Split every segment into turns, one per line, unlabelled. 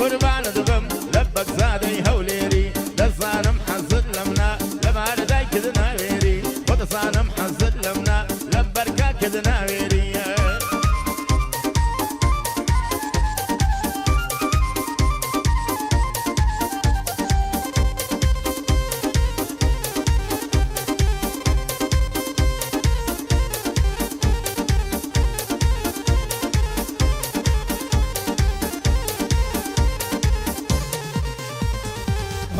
قوربانت بم لە بەگزادەی هەولێری، دەزانم حەزت لەمنە لەبار دایکت ناوێری، خۆ دەزانم حەزت لەمنە لەبەر کاکت ناوێری.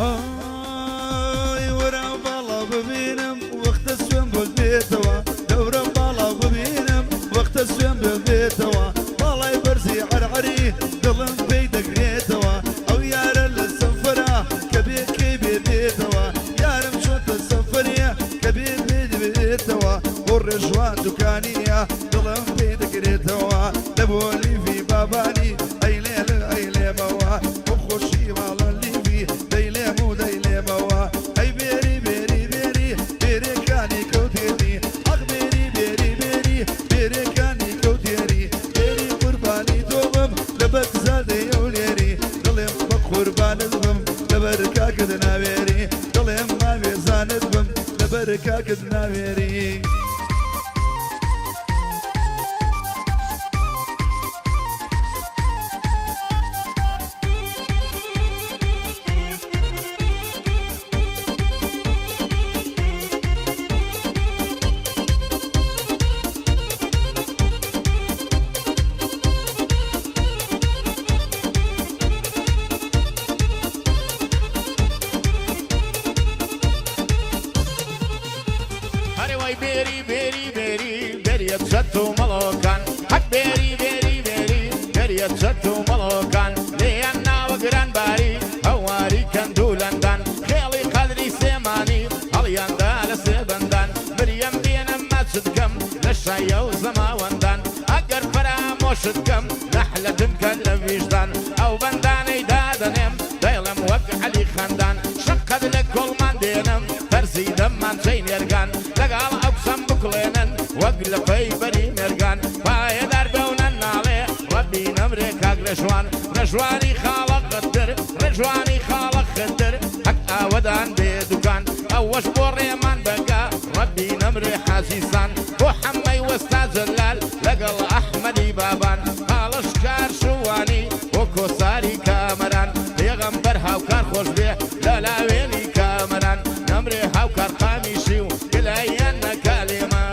ئای وەرە باڵا ببینم وەختە سوێن بۆت بێتەوە، دەورە باڵا ببینم وەختە سوێن بۆت بێتەوە، باڵای بەرزی عەرعەری دڵم پێی دەگرێتەوە، ئەو یارە لە سەفەرە کە بێ کەی بێ بێتەوە، یارم چۆتە سەفەرێ کە بێ بێ بێتەوە، بۆ ڕێژوان دوکانیە دڵم پێی دەگرێتەوە، لە بۆ لیڤی بابانی ئەی لێ ئەی لێمەوە، بۆ خۆشی ماڵە لیڤی دەیلێم و دەیلێمەوە، ئەی بێری بێری بێری بێرێکانی کەوتێری، حەق بێری بێری بێری بێرێکانی کەوتێری، بێری قوربانی تۆ بم لە بەگزادەی ئەولێری، دڵێم بە قوربانت بم لەبەر کاکت ناوێری، دڵێم ماوێزانت بم لەبەر کاکت ناوێری.
ئەرێ وای بێری بێری بێری بێریە چەت و مەڵۆکان، حەق بێری بێری بێری بێریە چەت و مەڵۆکان، لێیان ناوە گرانباری هەواری کەند و لەندان، خێڵی قەدری سێمانی هەڵیاندا لە سێبەندان، مریەم بێنم ماچت کەم لە شایە و زەماوەندان، ئەگەر فەرامۆشت کەم نەحلەتم کە لە ویژدان، ئەو بەندانەی دادەنێم دەیڵێم وەک عەلی خەندان، شەققەت لە کۆڵمان دێنم تەرزی دەمانچەی نێرگان، لەگەڵ ئەو کچەم بکوڵێنن وەک لەپەی بەری مێرگان، پایەدار بەونە ناڵێ ڕەبی نەمرێ کاک ڕێژوان، ڕێژوانی خاڵە خدر، ڕێژوانی خاڵە خدر، هەک ئاوەدان بێ دوکان، ئەوەش بۆ ڕێمان بەگا ڕەبی نەمرێ حاجی سان، بۆ حەمەی وەستا جەلال لەگەڵ ئەحمەدی بابان، خاڵە شکار شوانی بۆ کۆساری کامەران، پێغەمبەر هاوکار خۆش بێ لە لاوێنی کامەران، نەمرێ هاوکار قامیشی و گلەییان نەکا لێمان.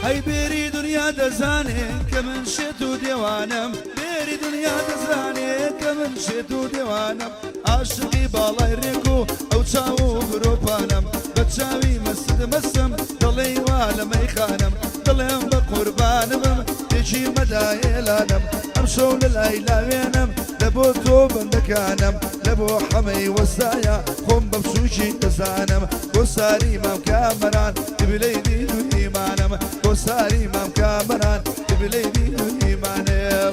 هەی بێری دنیا دەزانێ کە من شێت و دێوانەم، بێری دنیا دەزانێ کە من شێت و دێوانەم، عاشقی باڵای ڕێک و ئەو چاو و برۆپانەم، بە چاوی مەست مەستم دەڵێی وا لە مەیخانەم، دڵێم بە قوربانبم تێکی مەدە هێلانەم، ئەمشەو لە لای لاوێنم لە بۆ تۆ بەندەکانم، لە بۆ حەمەی وەستایە خۆم بە بچووکی دەزانم، بۆ ساری مام کامەران قیبلەی دین و ئیمانم، بۆ ساری مام کامەران قیبلەی دین و ئیمانم.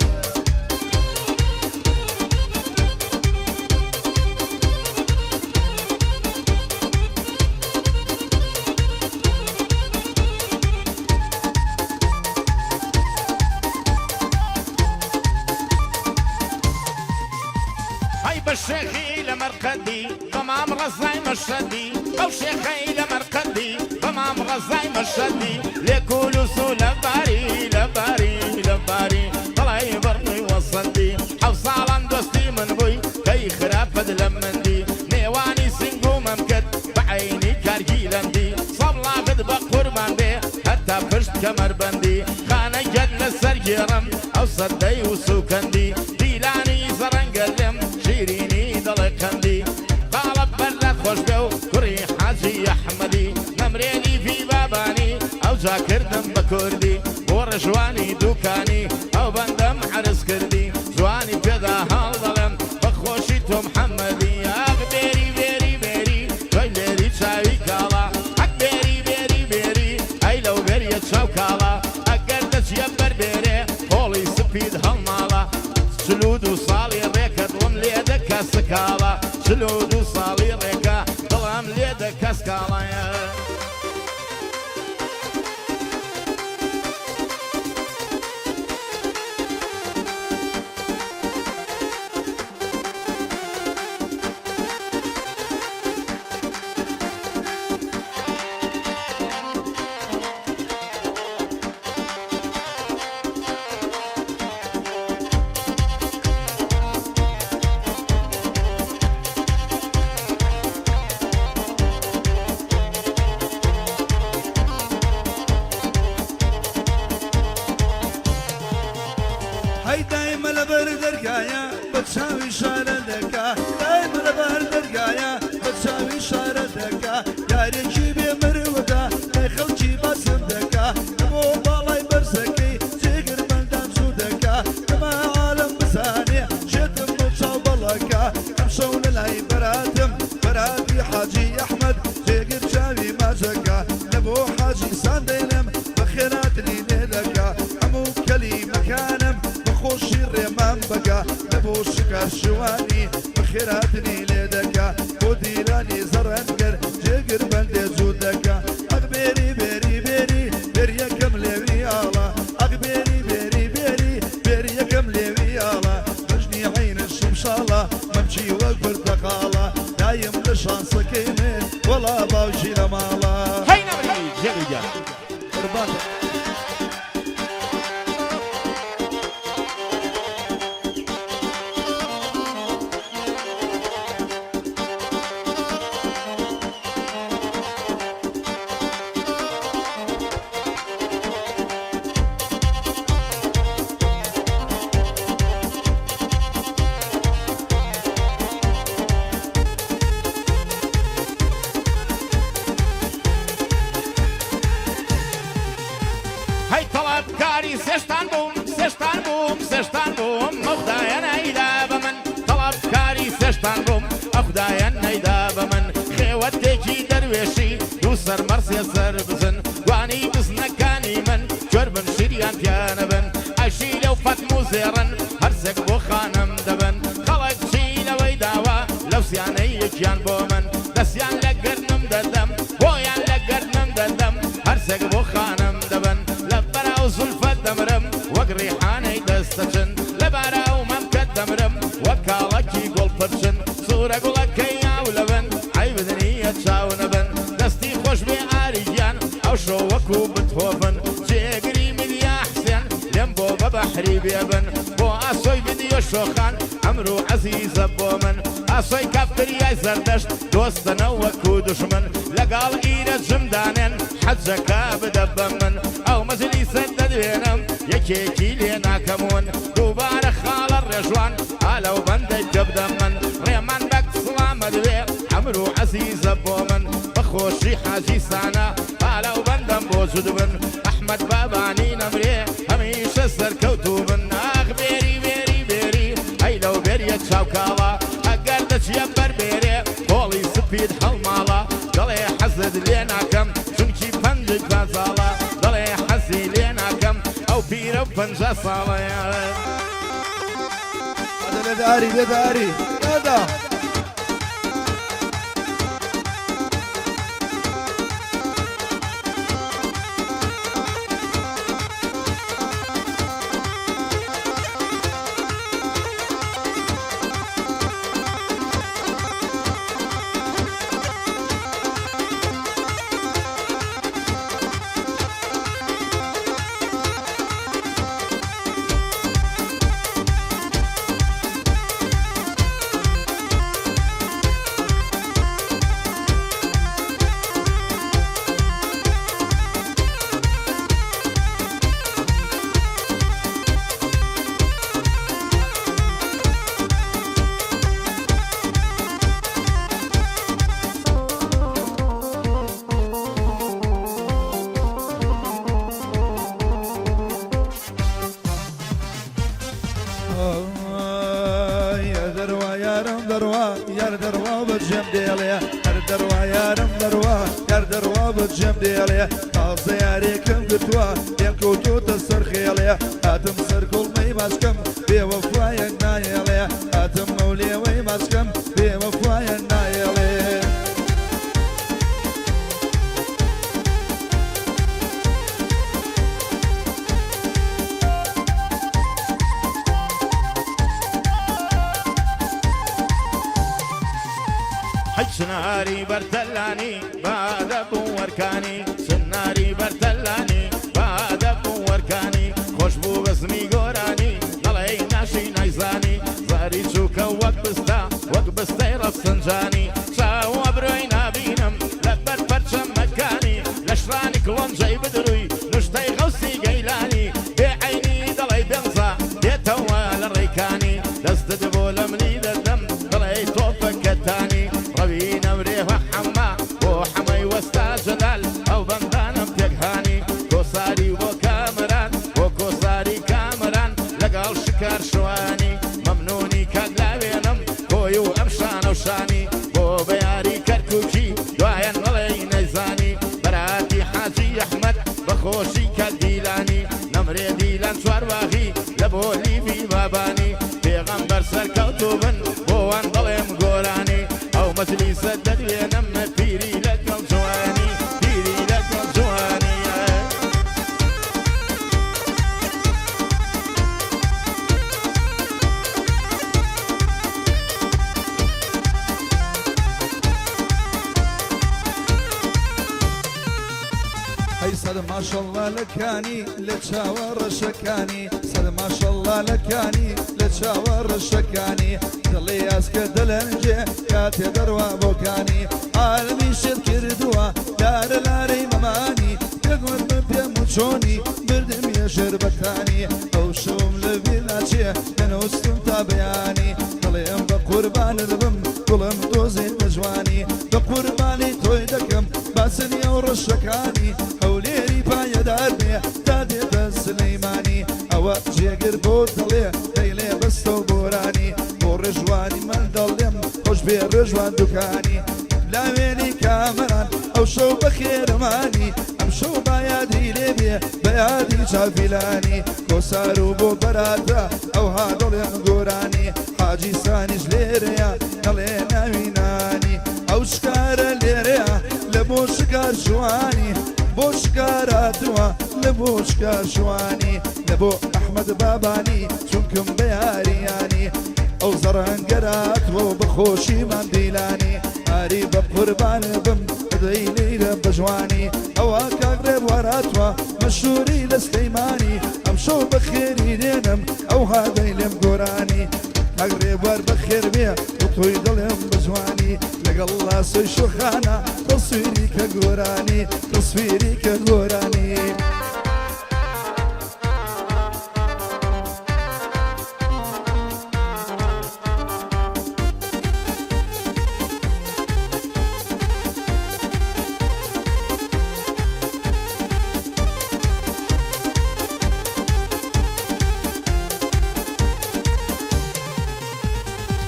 هەی بە شێخی لە مەرقەدی بە مام ڕەزای مەشهەدی، بەو شێخەی لە مەرقەدی بە مام ڕەزای مەشهەدی، لێکول و سوو لە باری لە باری لە باری دڵی بڕی وەسەندی، حەوساڵان دۆستی من بووی کەی خراپت لە من دی، نێوانی سینگ و مەمکت بە عەینی کارگی لەندی، سەبڵاغت بە قوربان بێ هەتا پشت کەمەربەندی، خانەگەت لە سەر گێڕم ئەو سەدەی و سوکەندی، دیلانی زەڕەنگە لێم شیرینی دڵێ قەندی، خاڵە بەرلات خۆش بێ و کوڕی حاجی ئەحمەدی، نەمرێ لیڤی بابانی ئەوجا کردم بە کوردی، بۆ ڕێژوانی دوکانی ئەو بەندەم عەرز کردی، جوانی پێدا هەڵدەڵێم بە خۆشی تۆ محەمەدی، ئاخ بێری بێری بێری تۆی لێری چاوی کاڵا، حەق بێری بێری بێری ئەی لەو بێریە چاو کاڵا، ئەگەر دەچیە بەر بێرێ قۆڵی سپیت هەڵماڵە، 42 ساڵی ڕێکە دڵم لێ دەکا. دەکا سکاڵا 42 ساڵی ڕێکا دڵم لێ دەکا سکاڵایە.
هەی دایمە لەبەر دەرگایە بە چاوی شارە دەکا، دایمە لەبەر دەرگایە بە چاوی شارە دەکا، یارێکی بێ مروەتە لای خەڵکی باسم دەکا، بۆ باڵای بەرزەکەی جێگر بەندان چوو دەکا، کەما عالەم بزانێ شێتم بۆ چاو بەڵەکە، ئەمشەو لەلای بەراتم بەراتی حاجی ئەحمەد جێگر چاوی ماچەکە، لە بۆ حاجی سان دێنم بە خێراتنی لێ دەکا، هەموو کەلیمەکانم بە خۆشی ڕێمان بەگا، لە بۆ شکار شوانی بە خێراتنی لێ دەکا، بۆ دیلانی زەڕەنگەر جێگر بەندێ جووت دەکا، ئەخ بێری بێری بێری بێریەکەم لێوی ئاڵا، ئەخ بێری بێری بێری بێریەکەم لێوی ئاڵا، بەژنی عەینە شمشاڵە مەمکی وەک پرتەقاڵە، دایم لە شانسەکەی من وەڵا باوکی لە ماڵە.
هەی نەمری جێگری گیان.
قوربانت.
هەی تەڵەبکاری سێشتان بووم سێشتان بووم سێشتان بووم ئەو خودایە نەیدا بە من تەڵەبکاری سێشتان بووم ئەو خودایە نەیدا بە من خێوەتێکی دەروێشی دوو سەر مەڕ سێ سەر بزن گوانی بزنەکانی من کوێر بن شیریان پیا نەبن ئەشیلە و فەتم و زێڕن هەرسێک بۆ خانم دەبن خەڵک چی لەوەی داوە لەو سیانەی یەکیان بۆ من دەستیان لە گەرنم دەدەم بۆیان لە گەرنم دەدەم هەرسێک بۆ خانم دەبن لە بەراو زولفە دەمرم وەک ڕیحانەی دەستەچن لە باراو مەمکە دەمرم وەک کاڵەکی گوڵ پرچن سوورە گوڵەکەی ئاو لەبن عەیبت نییە چاو نەبن دەستی خۆش بێ ئاری گیان ئەو شۆ وەکو بتهۆڤن جێگری میدیا حسێن لێم بۆ بە بەحری بێبن بۆ ئاسۆی ڤیدیۆ شۆخان ئەمر و عەزیزە بۆ من ئاسۆی کافتریای زەردەشت دۆستە نەوەکو دوژمن لەگەڵ ئیرەجم دانێن حەجەکە بدە بە من ئەو مەجلیسە دەدوێنم یەکێکی لێ ناکەم ون دووبارە خاڵە ڕێژوان ئا لەو بەندەی پێ بدە من ڕێمان بەگ سڵامەت بێ ئەمر و عەزیزە بۆ من بە خۆشی حاجی سانا با لەو بەندەم بۆ جوت بن ئەحمەد بابانی نەمرێ هەمیشە سەرکەوتوو بن ئاخ بێری بێری بێری ئەی لەو بێریە چاو کاڵە ئەگەر دەچیە بەر بێرێ قۆڵی سپیت هەڵماڵە دەڵێ حەزت لێ ناکەم چونکی پەنجت بازاڵە دەڵێ حەزی لێ ناکەم ئەو پیرە و 50 ساڵەیە.
لێدە ئاری لێدە ئاری لێدە. دەروا یارم دەروا یار دەروا بەجێم دێڵێ هەر دەروا یارم دەروا یار دەروا بەجێم دێڵێ تازە یارێکم گرتووە لێم کەوتۆتە سەر خێڵێ هاتم سەر گوڵمەی ماسکەم بێوەفایەک نایەڵێ هاتم مەولێوەی ماسکەم.
چناری بەرتەلانی بادە بوو وەرکانی، چناری بەرتەلانی بادە بوو وەرکانی، خۆش بوو بەزمی گۆرانی دەڵێی ناشی نایزانی، زاری چووکە وەک بستە وەک بستەی ڕەفسنجانی، چاو ئەبرۆی نابینم لەبەر پەرچەمەکانی، لە شرانی کڵۆنجەی بدروی نوشتەی غەوسی گەیلانی، بێ عەینی دەڵێی بێنزا دێتەوە لە ڕێکانی، دەستت بۆ لە ملی دەدەم دەڵێی تۆپە کەتانی، ڕەوی نەمرێ وە حەمە بۆ حەمەی وەستا جەلال، ئەو بەندانەم پێکهانی، کۆساری بۆ کامەران بۆ کۆساری کامەران، لەگەڵ شکار شوانی، مەمنونی کاک لاوێنم خۆی و ئەم شانە و شانی، بۆ بەیاری کەرکوکی دوایەن نەڵێی نەیزانی، بەراتی حاجی ئەحمەد بە خۆشی کاک دیلانی، نەمرێ دیلان چوارباغی لە بۆ لیڤی بابانی، پێغەمبەر سەرکەوتوو بن بۆ وان دەڵێم گۆرانی، ئەو مەجلیسە دەدوێنم پیری لەگەڵ جوانی، پیری لەگەڵ جوانی.
هەی سەد ماشەڵڵا لە کانی لە چاوە ڕەشەکانی، سەد ماشەڵڵا لە کانی لە چاوە ڕەشەکانی، دڵی ئاسکە دەلەنجێ کاتێ دەڕوا بۆکانی، عالمی شێت کردووە لارە لارەی مەمانی، دەگوت من پێم و چۆنی مردم یەژێر بەتانی، ئەو شەوم لە بیر ناچێ دەنووستم تا بەیانی، دەڵێم بە قوربانت بم گوڵم دۆزێ بە جوانی، بە قوربانی تۆی دەکەم باسنی ئەو ڕەشەکانی، هەولێری پایەدار بێ تا دێتە سلەیمانی، ئەوە جێگر بۆ دەڵێ دەیڵێ بەستە و گۆرانی، بۆ ڕێژوانی من دەڵێم خۆش بێ ڕێژوان دوکانی، لاوێنی کامەران ئەو شەو بەخێرمانی، ئەم شەو با یادی لێ بێ بە یادی چاڤیلانی، کۆسار و بۆ بەراتە ئەوها دەڵێم گۆرانی، حاجی سانیش لێرەیە دەڵێ ناوی نانی، ئەو شکارە لێرەیە لە بۆ شکار شوانی، بۆ شکار هاتووە لە بۆ شکار شوانی، لە بۆ ئەحمەد بابانی چونکم بە یاریانی، ئەو زەڕەنگەراتوە و بە خۆشی مام دیلانی، ئاری بە قوربان بم دەی لەیرە بە جوانی، ئەوە کاک ڕێبوار هاتووە مەشهوری لە سلەیمانی، ئەمشەو بەخێری دێنم ئەوها دەیلێم گۆرانی، کاک ڕێبوار بەخێر بێ بۆ تۆی دەڵێم بە جوانی، لەگەڵ لاسۆی شۆخانە تەسویری کە گۆرانی، تەسویری کە گۆرانی.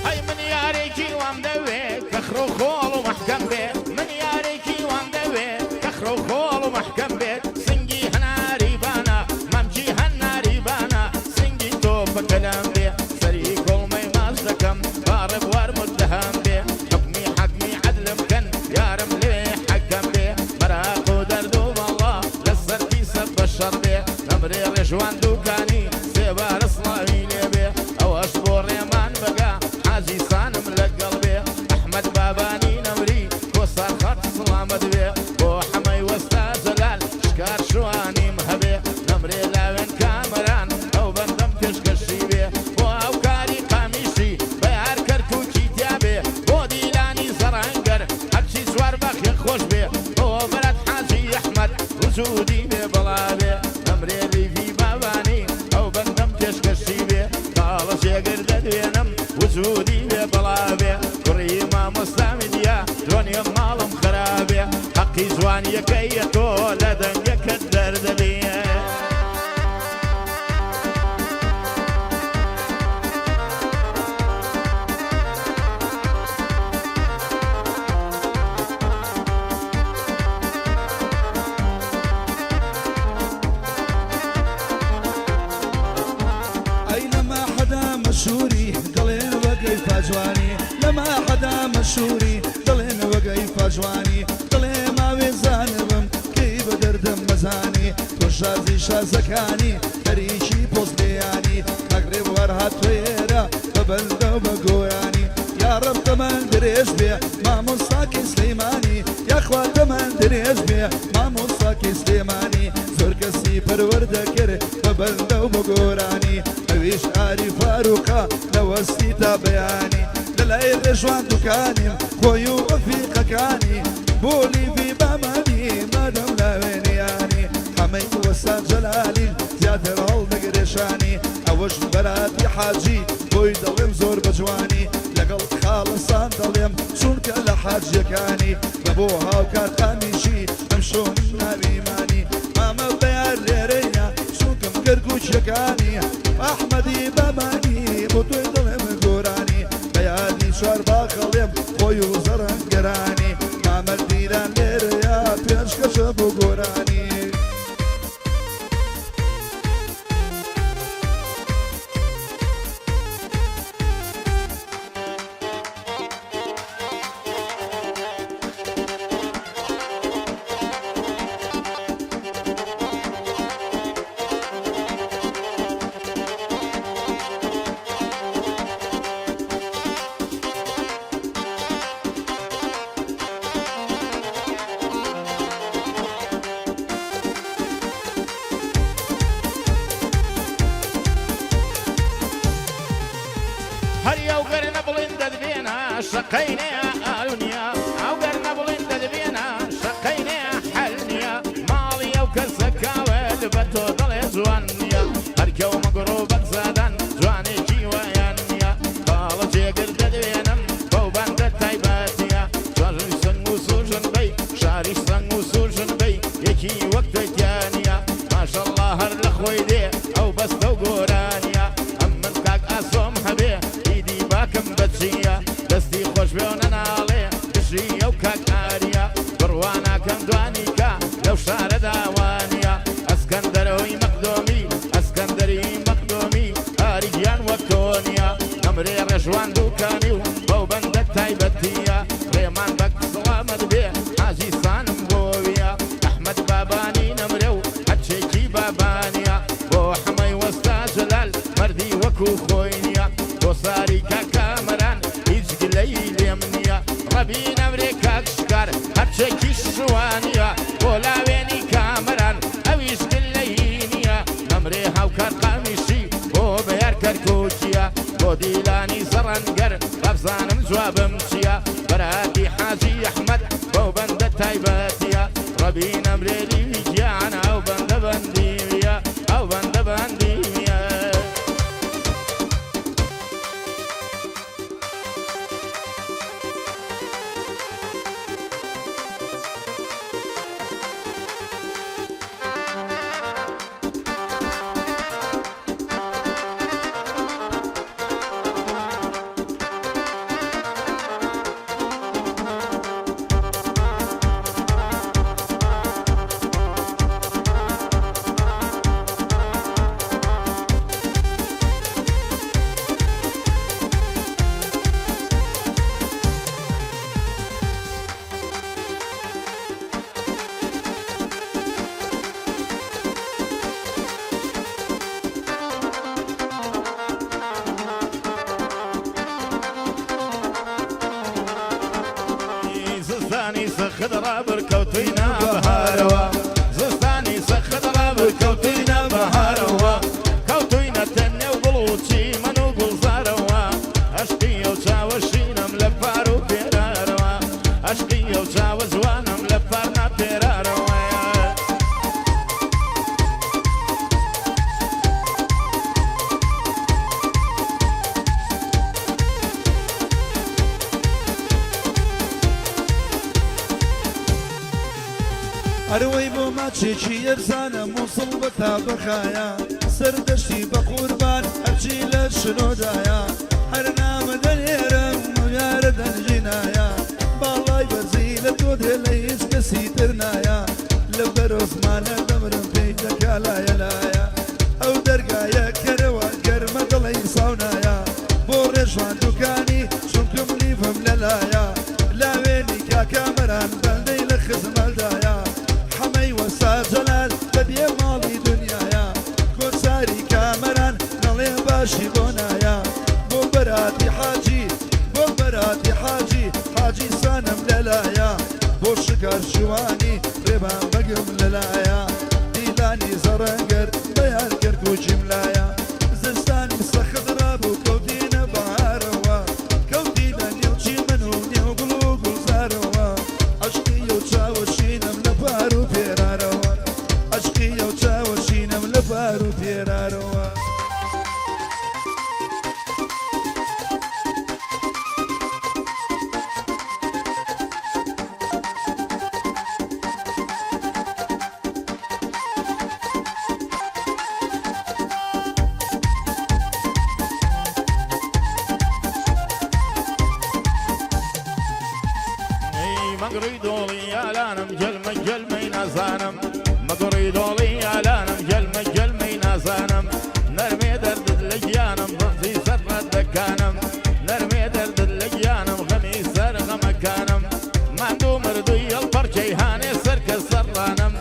ئەی من یارێکی وام دەوێ کە خڕ و خۆڵ و مەحکەم بێ، من یارێکی وام دەوێ کە خڕ و خۆڵ و مەحکەم بێت، سنگی هەناری بانە مەمکی هەناری بانە، سنگی تۆ بەکەلام بێ، سەری کۆڵمەی ماچ دەکەم با ڕێبوار متەهەم بێ، حوکمی حەکمی عەدلم کەن یارم لێ حەکەم بێ، مەراق و دەرد و بەڵا لەسەر پیسە بەشەڕ بێ، نەمرێ ڕێژوان دوکانی سێبارە سڵاوی لێ بێ، ئەوەش بۆ ڕێمان بگا حاجی سانم لەگەڵ بێ، ئەحمەد بابانی نەمری کۆسار خەت سڵامەت بێ، بۆ حەمەی وەستا جەلال شکار شوانیم هەبێ، نەمرێ لاوێن کامەران ئەو بەندەم پێشکەشی بێ، بۆ هاوکاری قامیشی بەیار کەرکوکی تیا بێ، بۆ دیلانی زەڕەنگەر هەرچی سوار بەخێ خۆش بێ، بۆ بەرات حاجی ئەحمەد وجودی بێ بەڵا بێ، نەمرێ لیڤی بابانی ئەو بەندەم پێشکەشی بێ، خاڵە جێگر دەدوێنم وجودی بێ بەڵا بێ، کوڕی مامۆستا میدیا درۆنیە ماڵم خرابێ، حەقی جوانیەکەی تۆ لە دەنگەکەت دەردەبێ.
ئەی لەما حەدا مەشهوری دەڵێن وەگەی فاجوانی، لەما حەدا مەشهوری دەڵێن وەگەی فاجوانی، دەڵێ ماوێ زانبم کەی بە دەردم مەزانی، تۆ شازی شازەکانی خەریکی پۆست لێیانی، کاک ڕێبوار هاتوێرە بە بەندە و بە گۆرانی، یاڕەب تەمەن درێژ بێ مامۆستا. گۆرانی ئەویش ئاری فاروقە نەوەستی تا بەیانی لەلای ڕێژوان دوکانیم خۆی و ڕەفیقەکانی بۆ لیڤی بامانی مادەم لاوێنیانی حەمەی وەستا جەلالیش زیاتر هەڵدەگرێ شانی ئەوەش بەراتی حاجی بۆی دەڵێم زۆر بە جوانی لەگەڵ خاڵەسان دەڵێم چونکە لە حاجیەکانی بە بۆ هاوکار قامیشی ئەمشۆ من ناویمانی مامە بەیار لێرەیە چونکم کەرکوکیەکانی ئەحمەدی بابانی بۆ تۆی دەڵێم گۆرانی بە یادی چوار باخەڵێم خۆی و زەڕەنگەرانی مامە دیلان لێرەیە پێشکەشە بۆ گۆرانی.
هەر یەو گەر نەبڵین دەدبێنە شەقەینێ ئالونیە ئەو گەر نەبڵین دەدبێنە شەقەینێ حەل نییە ماڵی ئەو کەسە کاول بە تۆ دەڵێ جوان نییە هەر کەومە گوڕ و بەگزادان جوانێکی وایان نییە خاڵە جێگر دەدوێنم بەو بەندە تایبەتیە جوانژن سەنگ و سوژن بەی شاریش سەنگ و سوژن بەی یەکی وەک تۆی تیا نییە ماشەڵڵا هەر لە خۆی دێ ئەو بەستە و گۆرانیە ئەمن کاک ئاسۆم هەبێ ئیدی باکم بە چییە دەستی خۆش بێ و نەناڵێ بژی ئەو کاک ئاریە بڕوا ناکەم دوانیکە لەو شارەدا وانیە ئەسکەندەرۆی مەقدۆمی ئەسکەندەری مەقدۆمی ئاری گیان وەک تۆ نییە نەمرێ ڕێژوان دوکانی و بەو بەندە تایبەتیە ڕێمان بەگ سڵامەت بێ حاجی سانم بۆویە ئەحمەد بابانی نەمرێ و هەرچێکی بابانیە بۆ حەمەی وەستا جەلال مەردی وەکو خۆی نییە بۆ ساری کاک کامەران هیچ گلەیی لێم نییە ڕەبی نەمرێ کاک شکار هەرچێکی شوانیە بۆ لاوێنی کامەران ئەویش گلەیی نییە نەمرێ هاوکار قامیشی بۆ بەیار کەرکوکیە بۆ دیلانی زەڕەنگەر بابزانم جوابم چییە بەراتی حاجی ئەحمەد بەو بەندە تایبەتیە ڕەبی نەمرێ لیوی گیان ئەو بەندە بەندیویە ئەو بەندە بەندیویە. زستانی سەخت ڕابر کەوتوینە بەهارەوە زستانی سەخت ڕابر کەوتوینە بەهارەوە کەوتوینەتە نێو گوڵ و چیمەن و گوڵزارەوە ئەشقی ئەو چاوە شینم لە پار و پێرارەوە ئەشقی ئەو چاوە جوانم لە پار ناپێرارەوە.
ئەرەوەی بۆ ماچێکی یەرزانە موسڵ بە تا بەخایە سەردەشتی بە قوربان هەرچی لە شنۆدایە هەر نامە دەنێرم یارە دەنگینایە باڵای بەرزی لە تۆ دێ لە هیچ کەسی تر نایە لە بەرۆزمانە دەمرم پێی دەکا لایە لایە ئەو دەرگایە کەرەوە گەرمە دڵی ساونایە بۆ ڕێژوان دوکانی چونکم لیڤم لەلایە لاوێنی کاکامەران بەندەی لە خزمەلدایە حەمەی وەستا جەلال بە بێ ماڵی دنیایە کۆچاری کامەران نەڵێ باشی بۆ نایە بۆ بەراتی حاجی بۆ بەراتی حاجی حاجی سانم لەلایە بۆ شکار شوانی ڕێبان بەگم لەلایە دیلانی زەڕەنگەر بەیان کەرکوکیم لایە.
مەگڕی دۆڵی یالانم گەلمە گەلمەی نازانم مەگڕی دۆڵی یالانم گەلمە گەلمەی نازانم نەرمێ دەردت لە گیانم ڕەنجی سەر ڕەدەکانم نەرمێ دەردت لە گیانم غەمی سەر غەمەکانم ماندوو مردووی هەڵپەڕکێی هانێ سەر کە سەرڕانم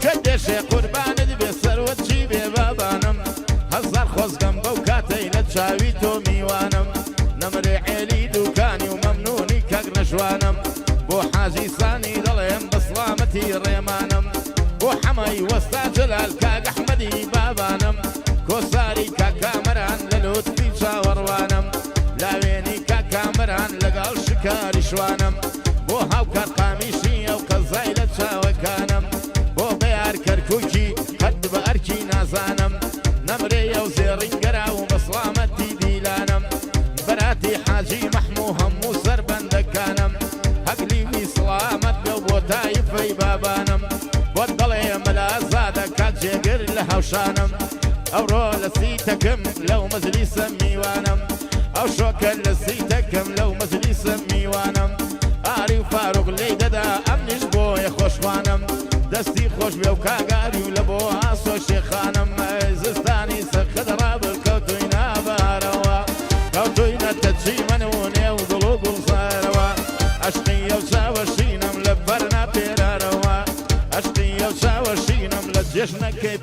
کوێت دێشێ قوربانت بێ سەروەت چی بێ بابانم هەزار خۆزگەم بەو کاتەی لە چاوی تۆ میوانم نەمرێ عێلی دوکانی و مەمنونی کاک نەژوانم بۆ حاجی سانی دەڵێم بە سڵامەتی ڕێمانم بۆ حەمەی وەستا جەلال کاک ئەحمەدی بابانم کۆساری کاک کامەران لە لوتفی چاوەڕوانم لاوێنی کاک کامەران لەگەڵ شکاری شوانم بۆ هاوکار قامیشی ئەو قەزای لە چاوەکانم بۆ بەیار کەرکوکی قەت بە ئەرکی نازانم نەمرێیە و زێڕین گەرا و بە سڵامەتی دیلانم بەراتی حاجی مەحموو هەموو سەربەندەکانم هەگلیوی سڵامەت بێ و بۆ تایفەی بابانم بۆت دەڵێ مەلا زادە کاک جێگر لە هاوشانم ئەوڕۆ لە سیتەکم لەو مەجلیسە میوانم ئەو شۆکە لە سیتەکم لەو مەجلیسە میوانم ئاری و فاروق لێی دەدا ئەمنیش بۆیە خۆشخوانم دەستی خۆش بێ و کاک ئاری و لە بۆ ئاسۆ شێخانم زستانی سەخت ڕابرد کەوتوینە بارەوە کەوتوینەتە چیمەن و نێو گوڵ و گوڵزارەوە ئەشقی ئەو چاوە شینم لە بەر ناپێرارەوە ئەشقی ئەو چاوە شینم لە جێژنەکەی.